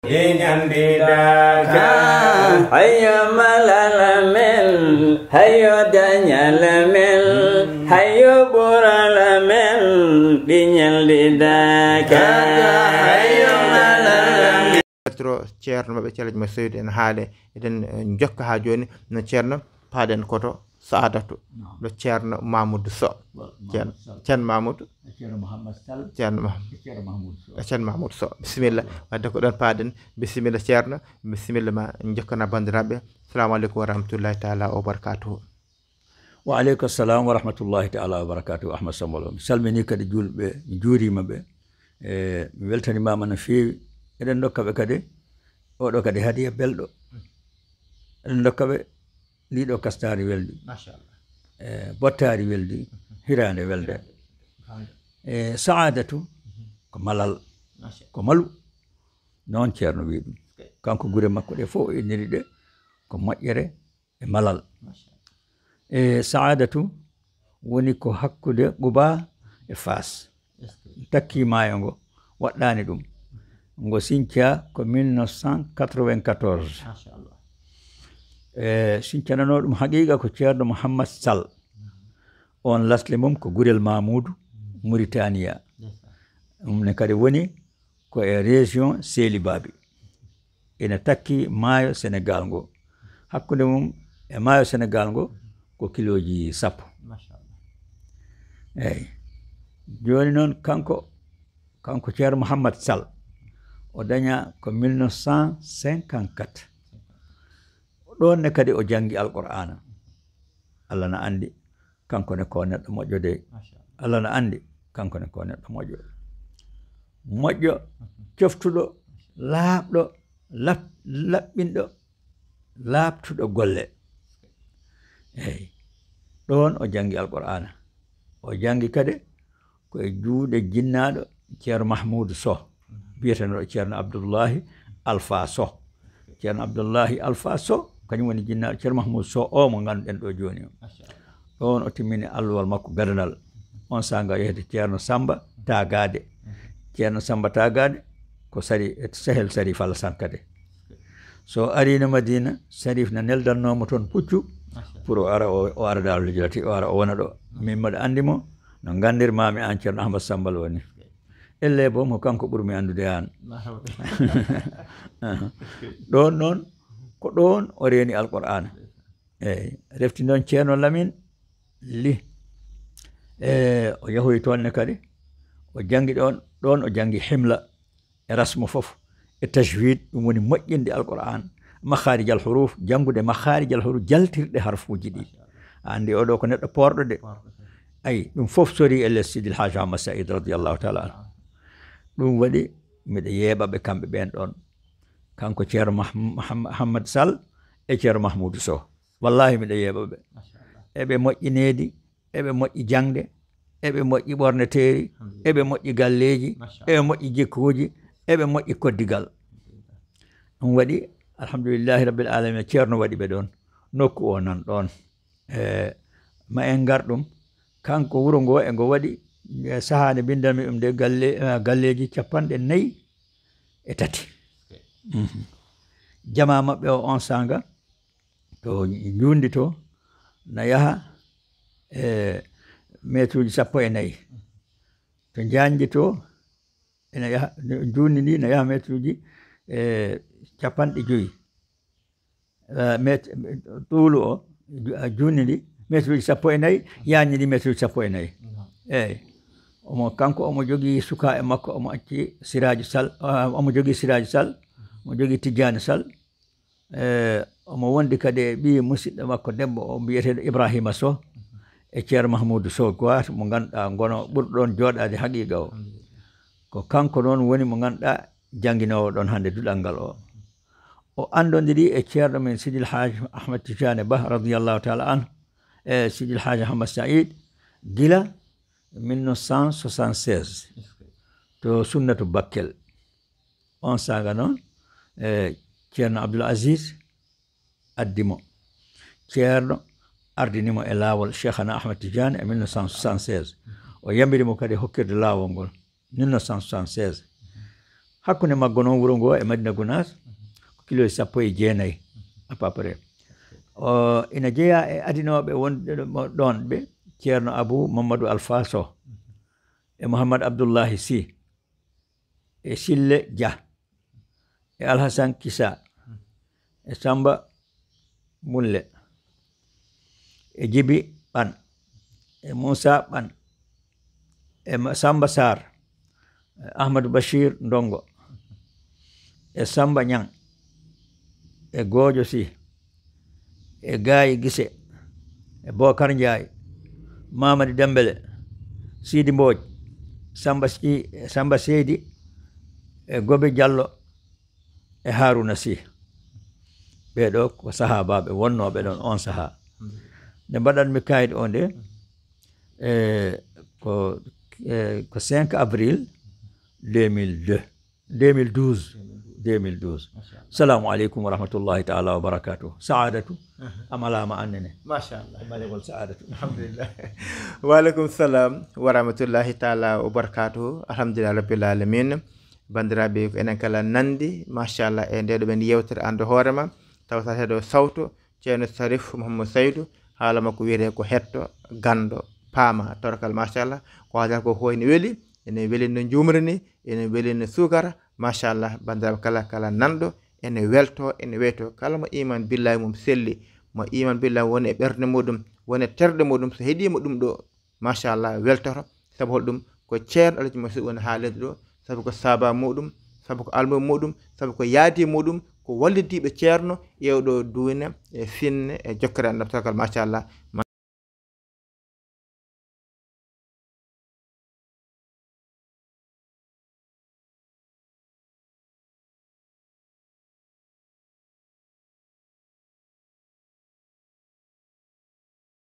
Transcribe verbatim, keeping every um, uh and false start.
Iñandidaaka. Hayo malal men, hayo dañal men, hayo ɓural men, ɗi ñaldidaaka. Hayo malal men. Metro Ceerno maɓɓe Calaji ma Seydu en haale, eɗen, eh, jokka haa jooni no Ceerno paaɗen koto Saadatu. Naam. Ɗo Ceerno Mamoudou Sow. Wa-, Ceerno, Mamoudou Sow. Ceerno Mamoudou. E Ceerno Mouhammad Sall. Ceerno Mah-, E Ceerno Mamoudou Sow. E Ceerno Mamoudou Sow. Bisimilla. Wadde ko ɗon paaɗen. Bisimilla Ceerno. Bisimilla ma jokkana banndiraaɓe. Salamu aleykum wa rahmatullahi taala wa barakatuhu. Wa aleykum salam wa rahmatullahi taala wa barakatuhu. Ahmad Samba Lo. Mi salmini kadi juulɓe, mi juurima ɓe. E, mi weltanimama no feewi. Eɗen dokka ɓe kadi, oɗo kadi hadiya belɗo. Eɗen dokka ɓe ndi ɗo kastaari welndi. Machallah. E, bottaari welndi, hiraande welde. Hande. E, saadatu ko malal, Machallah. Ko malu. Noon Ceerno wi ɗum. Ok. Kanko gure makko ɗe fof o inniri ɗe ko moƴƴere e malal. Machallah. E, saadatu woni ko hakkunde Quba e Faas. Est-ce que Takki maayo ngo, waɗɗaani ɗum. Ngo siñca ko mille neuf cent quatre-vingt-quatorze. Machallah. E, siñcananoo ɗum haqiiqa ko Ceerno Mouhammad Sall. On lasli mum ko Gurel Mamoudou, Mauritania. Ndeysaan. Ɗum ne kadi woni ko e région Selibabi. Ina takki maayo Senegal ngo. Hakkunde mum e maayo Senegal ngo ko kilooji sappo. Machallah. Eyyi. Jooni noon kanko, kanko Ceerno Mouhammad Sall, o daña ko mille neuf cent cinquante-quatre. Ɗoon ne kadi o janngi Alqur'aana. Allah na anndi kanko ne ko neɗɗo moƴƴo dey. Machallah. Allah na anndi kanko ne ko neɗɗo moƴƴo. Moƴƴo, coftuɗo, laaɓɗo, lap-, laɓɓinɗo, laaɓtuɗo golle. Eyyi. Ɗoon o janngi Alqur'aana. O janngi kadi ko e juuɗe jinnaaɗo Ceerno Mahmoud Sow, biyeteeɗo Ceerno Abdullahi Alfa Sow. Ceerno Abdullahi Alfa Sow, kañum woni jinnaaɗo Ceerno Mahmoud Sow o mo ngannduɗen ɗo jooni o. Machallah. Ɗoon o timmini alluwal makko gadanal. On saanga o yehde Ceerno Samba Tagaade. Ceerno Samba Tagaade ko Sari, Sehel Sarif Alassane Kade. So o ariino Madina, Sarif na neldannoo mo toon puccu, Machallah. Pour o ara, o, o ara Daarul Hijrati, o ara o wona ɗo. Min mbaɗa anndi mo, no nganndirmaami aan Ceerno Ahmad Samba Lo ni. Elle bo mo kanko ɓurmi anndude aan. Marhaba. Aha. Ɗoon noon, ko ɗoon o reeni Alqur'aana. Eyyi, refti noon Ceerno Lamin Li. E, o yahoyi toon ne kadi. O janngi ɗoon, ɗoon o janngi himla e rasmu fof, e tajwid, ɗum woni moƴƴinde Alqur'aan, makharijal huruf, janngude makharijal huruf, jaltirɗe harfuuji ɗi. A anndi oɗo ko neɗɗo poorɗo de. Poorɗo de. Ayi, ɗum fof sori e les Sidil Hajj Ahmad Saïd radiyallahu taala anhu. Ɗum waɗi miɗo yeeɓa ɓe kamɓe ɓeen ɗoon. Kanko Ceerno Mah-, Mah-, Mahammad Sall e Ceerno Mahmoudou Sow. Wallahi miɗo yeeɓa ɓe. Machallah. Eɓe moƴƴi needi, eɓe moƴƴi jaŋde, eɓe moƴƴi ɓorneteeri, Alhamdulillah. Eɓe moƴƴi galleeji, Machallah. Eɓe moƴƴi jikkuuji, eɓe moƴƴi koddigal. Ɗum waɗi, alhamdulillahi rabbil alamina, Ceerno waɗi ɓe ɗoon. Nokku o nan ɗoon. E, ma en ngar ɗum, kanko wuro ngo e ngo waɗi, e, sahaa nde mbinndanmi ɗum nde, galle-, e, galleeji capanɗe nayi e tati. Mhm. Jamaa maɓɓe o on saanga, to njuundi to, na yaha, e, meetruuji sappo e nayi. To njaanji to, ina yaha, njuundi ndi na yaha meetruuji, e, capanɗe joyi. E, met-, tuulu o, ju-, a, njuundi ndi, meetruuji sappo e nayi, yaanji ndi meetruuji sappo e nayi. Naam. Eeyi. Omo, kanko omo jogii suka e makko, omo acci Siraaju Sal, a, omo jogii Siraaju Sal, omo jogii Tijjaani Sal. E, omo wondi kadi e ɓii musidɗo makko debbo o mbiyeteeɗo Ibrahima Sow e Ceerno Mahmoudou Sow, gooto mo ngannduɗaa ngono ɓurɗo ɗoon jooɗaade haqiiqa o. Ko kanko noon woni mo ngannduɗaa jannginoowo ɗoon hannde duɗal ngal o. O anndondiri e Ceerno men Sidil Haaj Ahmad Tijaani Bah radiyallahu taala anhu, e Sidil Haaj Ahmad Saïd gila mille neuf cent soixante-seize to Sunnatu Bakkel. On saanga noon, e, Ceerno Abdoul Aziz addi mo. Ceerno ardini mo e laawol Cheikhana Ahmad Tidiane e mille neuf cent soixante-seize. O yamiri mo kadi hokkirde laawol ngol, mille neuf cent soixante-seize. Hakkunde maggo noon, wuro ngo e Madina Gunaas, ko kilooji sappo e jeenayi à peu près. O ina jeyaa e adinooɓe wonɓe ɗo-, mo-, ɗoon ɓe, Ceerno Abuu Mammadu Alfaa Soh, e Muhammad Abdullaahi Sih, e Sille Jah, e Alhasan Kisa, e Samba Mulle, e Jibi Ɓan, e Muusa Ɓan, e Ma-, Samba Saar, e Ahmadu Bashir Ndongo, e Samba Ñaŋ, e Goojo Sih, e Gaayi Gise, e Bookar Njaay, Mamadi Dembele, Siidi Mbooj, Samba Si-, Samba Seydi, e Gobe Jallo, e Haruna Sih. Ɓee ɗoo ko sahaabaaɓe wonnooɓe ɗoon oon sahaa. Nde mbaɗatmi kaayit o nde, e, ko, e, ko cinq avril deux mille deux, deux mille douze, deux mille douze. Machallah. Salamu aleykum wa rahmatullahi taala wa barakatuh. Saadatu, a malaama annene. Machallah. Malewol Saadatu. Alhamdulillah. Wa aleykum salam wa rahmatullahi taala wa barakatuh. Alhamdulillah rabbil alamin. Banndiraaɓe, ko enen kala nanndi, machallah, e ndee ɗo men yewtere Anndu Hoore Ma, tawa sa heɗo sawto, Ceerno Sarif Mouhamadou Saydou, haala makko wiyetee ko hetto, ganndo, paama, torkal, machallah, ko haalata ko fof ene weli, ene weli no njuumri ni, ene weli no suukara, machallah, banndiraaɓe kala, kala nanɗo, ene welto, ene weyto, kala mo iman billahi mum selli, mo iman billahi woni e ɓernde muɗum, woni e terɗe muɗum, so heɗiima ɗum ɗo, machallah, weltoto. Sabu holɗum? Ko Ceerno Alaji Masiidu woni haalirde ɗo, sabu ko saaba muɗum, sabu ko almuɓe muɗum, sabu ko yaadi muɗum, ko wallidiiɓe Ceerno e oɗo duune e finne e jokkere annabtaagal, machallah.